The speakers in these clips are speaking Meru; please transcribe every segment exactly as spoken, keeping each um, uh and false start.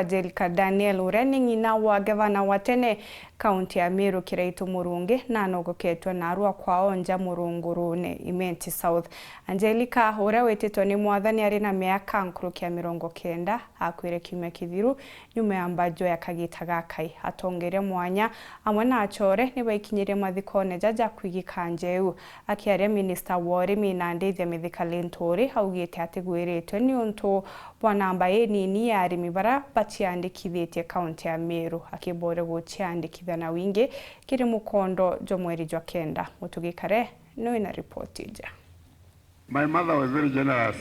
Angelica Daniel, uria ni ng'ina wa gavana wa tene kaunti ya Meru, Kiraitu Murungi, na anogoketwe narua kwao nja Murungurune, Imenti South. Angelica, uria wititwe ni mwathani, ari na miaka nkuruki ya mirongo kenda, akuire kiumia kithiru nyuma ya mbajua ya kagita gakai. Atongeria mwanya amwe na acore ni baikinyirie mathikone jaja kwigika njeu. Akiaria, minista wa urimi Nandithia Mithika Linturi augite atigwiritwe niuntu bwa namba inini ya arimi bara baciandikithitie kaunti ya Meru, akiboria guciandikithia na wingi kiri mukondo jwa mweri jwa kenda. Mutugi Kare ni wina ripoti ija. My mother was very generous.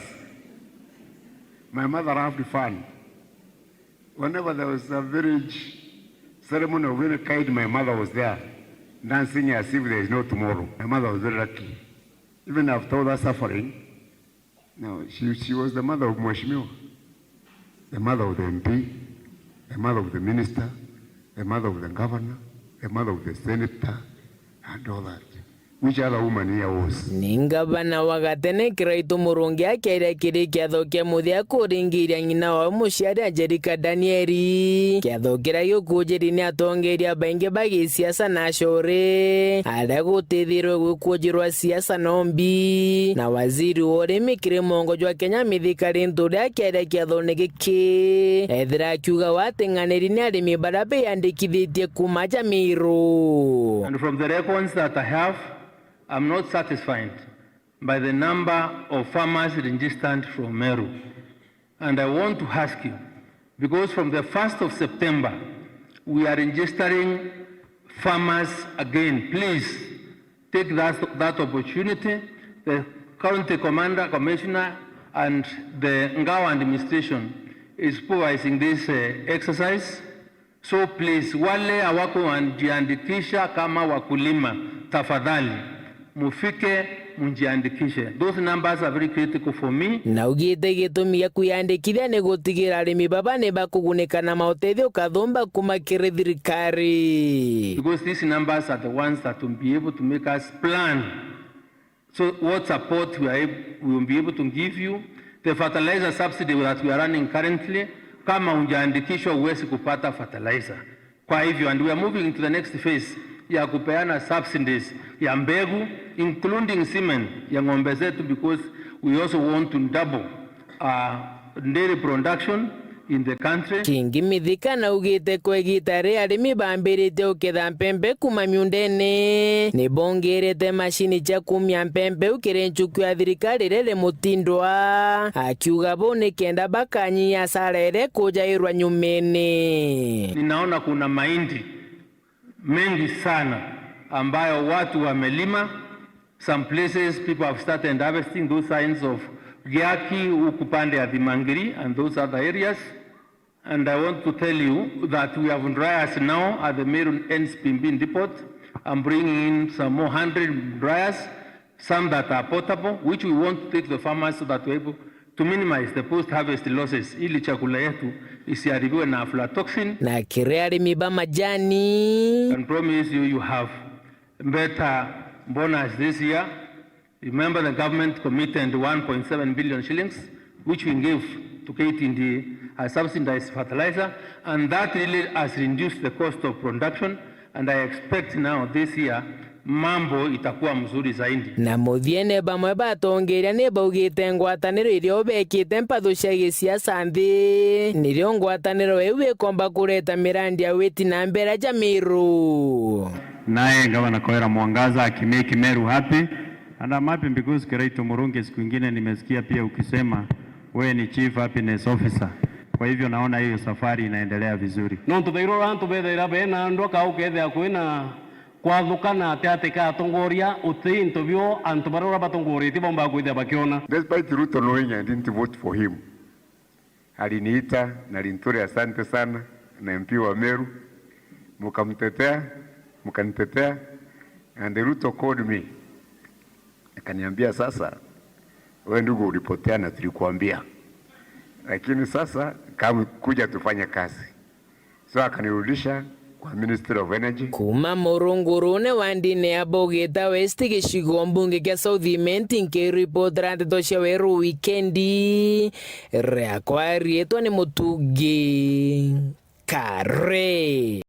My mother loved fun. Whenever there was a village ceremony of any kind, my mother was there, dancing as if there is no tomorrow. My mother was very lucky. Even after all that suffering, no, she, she was the mother of Mheshimiwa, the mother of the M P, the mother of the minister, the mother of the governor, the mother of the senator, and all that. Which other woman here was? Ni ngavana wa gatene Kiraitu Murungi akiaria kiri kiatho kia muthia kuringiria ng'ina wao muciari Angelica Danieli. Kiatho kiria gikujiri ni atongeria baingi ba gisiasa na acore aria gutithirwe gwikujirwa siasa nombi. Na waziri wa urimi kiri mwongo jwa Kenya Mithika Linturi akiaria kiathone giki, ethira akiuga wating'aniri ni arimi baria biyandikithitie kuuma ja Meru. And from the records that I have, I'm not satisfied by the number of farmers registered from Meru. And I want to ask you, because from the first of September, we are registering farmers again. Please take that, that opportunity. The county commander, commissioner, and the Ngao administration is supervising this, uh, exercise. So please, wale hawakujiandikisha kama wakulima, tafadhali, mufike, mjiandikishe. Those numbers are very critical for me. Naugite gitumi gia kwiyandikithia ni gutigira arimi baba ni bakugunika na mautethio kathumba kuma kiri thirikari. Because these numbers are the ones that will be able to make us plan. So what support we are ab-, we will be able to give you, the fertilizer subsidy that we are running currently, kama hujaandikishwa huwezi kupata fertilizer. Kwa hivyo, and we are moving to the next phase ya kupeana subsidies ya mbegu, including semen ya ng'ombe zetu, because we also want to double, uh, dairy production in the country. Kingi Mithika naugite kwa igita ri arimi bambiritie uketha mpempe kuma miundene, ni bongerete macini cia kumia mpempe u kiri nchuku ya thirikari Rere Mutindwa, akiuga buu ni kenda bakanyia asara iria ikujairwa nyumene. Ninaona kuna mahindi mengi sana ambayo watu wamelima. Some places people have started harvesting those signs of Giaki huku pande ya Thimangiri and those other areas. And I want to tell you that we have dryers now at the Meru N C P B depot. I'm bringing in some more hundred dryers, some that are portable, which we want to take to the farmers so that we're able to minimize the post-harvest losses, ili chakula yetu isiharibiwe na aflatoxin. Na kiri arimi ba majani, I can promise you, you have better bonus this year. Remember, the government committed one point seven billion shillings, which we gave to K T D A as subsidized fertilizer, and that really has reduced the cost of production, and I expect now this year mambo itakuwa mzuri zaidi. Na muthiene, bamwe batongeria ni baugite ngwataniro iria ubekite mpathu cia gisiasa nthi, nirio ngwataniro iu ikomba kureta mirandi ya witi na mbere ja Meru. Naye Gavana Kawira Mwangaza aki make Meru happy. And I'm happy because Kiraitu Murungi siku ingine nimesikia pia ukisema wewe ni Chief Happiness Officer. Kwa hivyo naona hiyo safari inaendelea vizuri. Nontu thairo uria antu bethaira bena ndwaka ukethia kwina kwathukana ati ati ka atongoria uti into bio antu baria uria batongoretie baumba kwithia bakiona. Despite Ruto knowing I didn't vote for him, aliniita na Linturi, asante sana, na M P wa Meru, mukamtetea, mukanitetea, and Ruto called me. Akaniambia, "Sasa, wewe ndugu ulipotea na tulikuambia. Lakini sasa, kam-, kuja tufanye kazi." So, akanirudisha kwa Ministry of Energy. Kuma Murungurune wa ndini ya Bogita West, gicigo mbunge kia South Imenti, nkiripotera ndeto cia weru wikendi, riakwa riitwa ni Mutugi Kare.